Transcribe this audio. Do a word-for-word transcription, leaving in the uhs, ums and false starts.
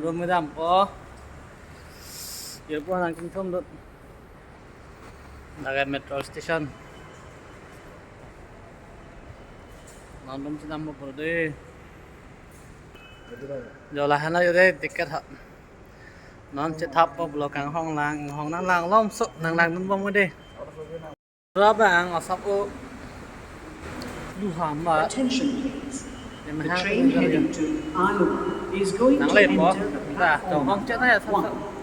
Tum kedam ko. Jirpo nangtum thum dut. Laga metro station. Nangtum si dampo pura dei. Jo lahenlo jo dei ticket ha. Non chethappo pulo kanghong lang, kanghong nanglang lomso, nanglang dunbom dei. Pura bang asap o. Duham ba. Attention please. Yang The mahang train tu heading to Iowa is going to nanglepo. Enter the platform number one.